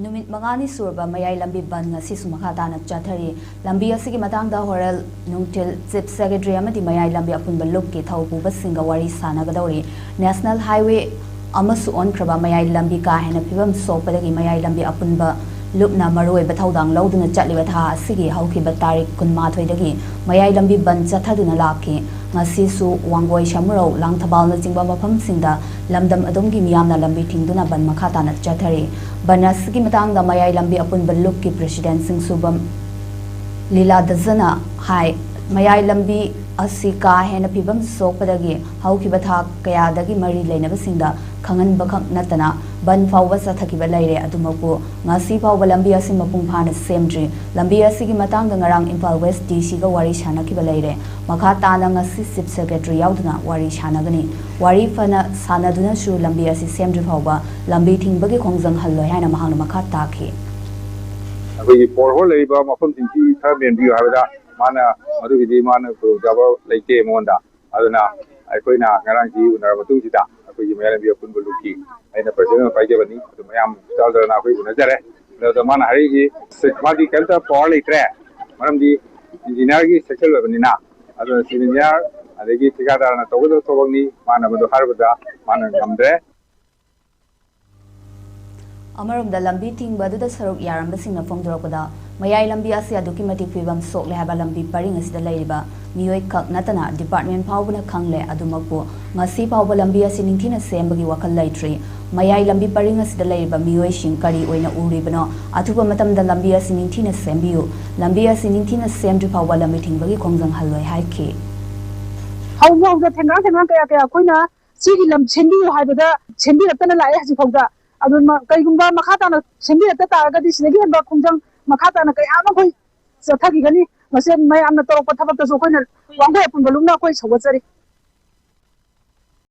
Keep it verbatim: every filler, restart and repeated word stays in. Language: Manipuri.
ꯅꯨꯃꯤꯠ ꯃꯉꯥꯅꯤ ꯁꯨꯔꯕ ꯃꯌꯥꯏ ꯂꯝꯕꯤ ꯕꯟ ꯉꯁꯤꯁꯨ ꯃꯈꯥ ꯇꯥꯅ ꯆꯠꯊꯔꯤ꯫ ꯂꯝꯕꯤ ꯑꯁꯤꯒꯤ ꯃꯇꯥꯡꯗ ꯍꯣꯔꯦꯟ ꯅꯨꯡꯊꯤꯜ Chief Secretary ꯑꯃꯗꯤ ꯃꯌꯥꯏ ꯂꯝꯕꯤ ꯑꯄꯨꯟꯕ ꯂꯨꯞꯀꯤ ꯊꯧ ꯄꯨꯕꯁꯤꯡꯒ ꯋꯥꯔꯤ ꯁꯥꯟꯅꯒꯗꯧꯔꯤ꯫ National Highway ꯑꯃꯁꯨ ꯑꯣꯟꯈ꯭ꯔꯕ ꯃꯌꯥꯏ ꯂꯝꯕꯤ ꯀꯥ ꯍꯦꯟꯅ ꯐꯤꯕꯝ ꯁꯣꯛꯄꯗꯒꯤ ꯃꯌꯥꯏ ꯂꯝꯕꯤ ꯑꯄꯨꯟꯕ ꯂꯨꯞꯅ ꯃꯔꯨꯑꯣꯏꯕ ꯊꯧꯗꯥꯡ ꯂꯧꯗꯨꯅ ꯆꯠꯂꯤꯕ ꯊꯥ ꯑꯁꯤꯒꯤ ꯍꯧꯈꯤꯕ ꯇꯥꯔꯤꯛ ꯀꯨꯟꯃꯥꯊꯣꯏꯗꯒꯤ ꯃꯌꯥꯏ ꯂꯝꯕꯤ ꯕꯟ ꯆꯠꯊꯗꯨꯅ ꯂꯥꯛꯈꯤ꯫ ꯉꯁꯤꯁꯨ ꯋꯥꯡꯒꯣꯏ, ꯁꯃꯨꯔꯧ, ꯂꯥꯡꯊꯕꯥꯜꯅꯆꯤꯡꯕ ꯃꯐꯝꯁꯤꯡꯗ ꯂꯝꯗꯝ ꯑꯗꯨꯝꯒꯤ ꯃꯤꯌꯥꯝꯅ ꯂꯝꯕꯤ ꯊꯤꯡꯗꯨꯅ ꯕꯟ ꯃꯈꯥ ꯇꯥꯅ ꯆꯠꯊꯔꯤ꯫ ꯕꯟ ꯑꯁꯤꯒꯤ ꯃꯇꯥꯡꯗ ꯃꯌꯥꯏ ꯂꯝꯕꯤ ꯑꯄꯨꯟꯕ ꯂꯨꯞꯀꯤ President ꯁꯤꯡꯁꯨꯕꯝ ꯂꯤꯂꯥ ꯗꯖꯅ ꯍꯥꯏ, ꯃꯌꯥꯏ ꯂꯝꯕꯤ ꯑꯁꯤ ꯀꯥ ꯍꯦꯟꯅ ꯐꯤꯕꯝ ꯁꯣꯛꯄꯗꯒꯤ ꯍꯧꯈꯤꯕ ꯊꯥ ꯀꯌꯥꯗꯒꯤ ꯃꯔꯤ ꯂꯩꯅꯕꯁꯤꯡꯗ ꯈꯪꯍꯟꯕꯈꯛ ꯅꯠꯇꯅ ꯕꯟ ꯐꯥꯎꯕ ꯆꯠꯊꯈꯤꯕ ꯂꯩꯔꯦ꯫ ꯑꯗꯨꯃꯛꯄꯨ ꯉꯁꯤ ꯐꯥꯎꯕ ꯂꯝꯕꯤ ꯑꯁꯤ ꯃꯄꯨꯡ ꯐꯥꯅ ꯁꯦꯝꯗ꯭ꯔꯤ꯫ ꯂꯝꯕꯤ ꯑꯁꯤꯒꯤ ꯃꯇꯥꯡꯗ ꯉꯔꯥꯡ Imphal West D C ꯒ ꯋꯥꯔꯤ ꯁꯥꯟꯅꯈꯤꯕ ꯂꯩꯔꯦ꯫ ꯃꯈꯥ ꯇꯥꯅ ꯉꯁꯤ Chief Secretary ꯌꯥꯎꯗꯨꯅ ꯋꯥꯔꯤ ꯁꯥꯟꯅꯒꯅꯤ꯫ ꯋꯥꯔꯤ ꯐꯅ ꯁꯥꯟꯅꯗꯨꯅꯁꯨ ꯂꯝꯕꯤ ꯑꯁꯤ ꯁꯦꯝꯗ꯭ꯔꯤ ꯐꯥꯎꯕ ꯂꯝꯕꯤ ꯊꯤꯡꯕꯒꯤ ꯈꯣꯡꯖꯪ ꯍꯜꯂꯣꯏ ꯍꯥꯏꯅ ꯃꯍꯥꯛꯅ ꯃꯈꯥ ꯇꯥꯈꯤ꯫ ꯑꯩꯈꯣꯏꯒꯤ ꯄꯣꯔꯍꯣꯜ ꯂꯩꯔꯤꯕ ꯃꯐꯝꯁꯤꯡꯁꯤ ꯈꯔ ꯃꯦꯟꯕꯤꯌꯨ ꯍꯥꯏꯕꯗ ꯃꯥꯅ ꯃꯗꯨꯒꯤꯗꯤ ꯃꯥꯅ ꯈꯨꯗꯣꯡꯆꯥꯕ ꯂꯩꯇꯦ ꯃꯉꯣꯟꯗ꯫ ꯑꯗꯨꯅ ꯑꯩꯈꯣꯏꯅ ꯉꯔꯥꯡꯁꯤ ꯎꯅꯔꯕ ꯃꯇꯨꯡꯁꯤꯗ ꯑꯩꯈꯣꯏꯒꯤ ꯃꯌꯥꯏ ꯂꯝꯕꯤ ꯑꯄꯨꯟꯕ ꯂꯨꯞꯀꯤ ꯑꯩꯅ President ꯑꯣꯏꯅ ꯄꯥꯏꯖꯕꯅꯤ꯫ ꯑꯗꯨ ꯃꯌꯥꯝ ꯆꯥꯎꯗꯅ ꯑꯩꯈꯣꯏ ꯎꯅꯖꯔꯦ꯫ ꯑꯗꯨꯗ ꯃꯥꯅ ꯍꯥꯏꯔꯛꯏꯁꯤ ꯃꯥꯗꯤ ꯀꯔꯤꯝꯇ power ꯂꯩꯇ꯭ꯔꯦ, ꯃꯔꯝꯗꯤ engineer ꯒꯤ section ꯑꯣꯏꯕꯅꯤꯅ꯫ ꯑꯗꯨꯅ civil engineer ꯑꯗꯒꯤ ꯊꯤꯀꯥꯗꯥꯔꯅ ꯇꯧꯒꯗꯕ ꯊꯕꯛꯅꯤ꯫ ꯃꯥꯅ ꯃꯗꯨ ꯍꯥꯏꯔꯨꯕꯗ ꯃꯥꯅ ꯉꯝꯗ꯭ꯔꯦ꯫ ꯑꯃꯔꯣꯝꯗ ꯂꯝꯕꯤ ꯊꯤꯡꯕ ꯑꯗꯨꯗ ꯁꯔꯨꯛ ꯌꯥꯔꯝꯕꯁꯤꯡꯅ ꯐꯣꯡꯗꯣꯔꯛꯄꯗ, ꯃꯌꯥꯏ ꯂꯝꯕꯤ ꯑꯁꯤ ꯑꯗꯨꯛꯀꯤ ꯃꯇꯤꯛ ꯐꯤꯕꯝ ꯁꯣꯛꯂꯦ ꯍꯥꯏꯕ ꯂꯝꯕꯤ ꯄꯔꯤꯡ ꯑꯁꯤꯗ ꯂꯩꯔꯤꯕ ꯃꯤꯑꯣꯏ ꯈꯛ ꯅꯠꯇꯅ department ꯐꯥꯎꯕꯅ ꯈꯪꯂꯦ꯫ ꯑꯗꯨꯃꯛꯄꯨ ꯉꯁꯤ ꯐꯥꯎꯕ ꯂꯝꯕꯤ ꯑꯁꯤ ꯅꯤꯡꯊꯤꯅ ꯁꯦꯝꯕꯒꯤ ꯋꯥꯈꯜ ꯂꯩꯇ꯭ꯔꯤ꯫ ꯃꯌꯥꯏ ꯂꯝꯕꯤ ꯄꯔꯤꯡ ꯑꯁꯤꯗ ꯂꯩꯔꯤꯕ ꯃꯤꯑꯣꯏꯁꯤꯡ ꯀꯔꯤ ꯑꯣꯏꯅ ꯎꯔꯤꯕꯅꯣ? ꯑꯊꯨꯕ ꯃꯇꯝꯗ ꯂꯝꯕꯤ ꯑꯁꯤ ꯅꯤꯡꯊꯤꯅ ꯁꯦꯝꯕꯤꯌꯨ꯫ ꯂꯝꯕꯤ ꯑꯁꯤ ꯅꯤꯡꯊꯤꯅ ꯁꯦꯝꯗ꯭ꯔꯤ ꯐꯥꯎꯕ ꯂꯝꯕꯤ ꯊꯤꯡꯕꯒꯤ ꯈꯣꯡꯖꯪ ꯍꯜꯂꯣꯏ ꯍꯥꯏꯈꯤ꯫ ꯍꯧꯕ ꯍꯧꯗ ꯊꯦꯡꯒꯥꯡ ꯊꯦꯡꯒꯥꯡ ꯀꯌꯥ ꯀꯌꯥ ꯑꯩꯈꯣꯏꯅ ꯁꯤꯒꯤ ꯂꯝ ꯁꯦꯝꯕꯤꯌꯨ ꯍꯥꯏꯕꯗ ꯁꯦꯝꯕꯤꯔꯛꯇꯅ ꯂꯥꯛꯑꯦ ꯍꯧꯖꯤꯛ ꯐꯥꯎꯗ꯫ ꯑꯗꯨ ꯃ-, ꯀꯩꯒꯨꯝꯕ ꯃꯈꯥ ꯇꯥꯅ ꯁꯦꯝꯕꯤꯔꯛꯇ ꯇꯥꯔꯒꯗꯤ ꯁꯤꯗꯒꯤ ꯍꯦꯟꯕ ꯈꯣꯡꯖꯪ ꯃꯈꯥ ꯇꯥꯅ ꯀꯌꯥ ꯑꯃ ꯑꯩꯈꯣꯏ ꯆꯠꯊꯈꯤꯒꯅꯤ꯫ ꯃꯁꯤ ꯃꯌꯥꯝꯅ ꯇꯧꯔꯛꯄ ꯊꯕꯛꯇꯁꯨ ꯑꯩꯈꯣꯏꯅ ꯋꯥꯡꯒꯣꯏ ꯑꯄꯨꯟꯕ ꯂꯨꯞꯅ ꯑꯩꯈꯣꯏ ꯁꯧꯒꯠꯆꯔꯤ꯫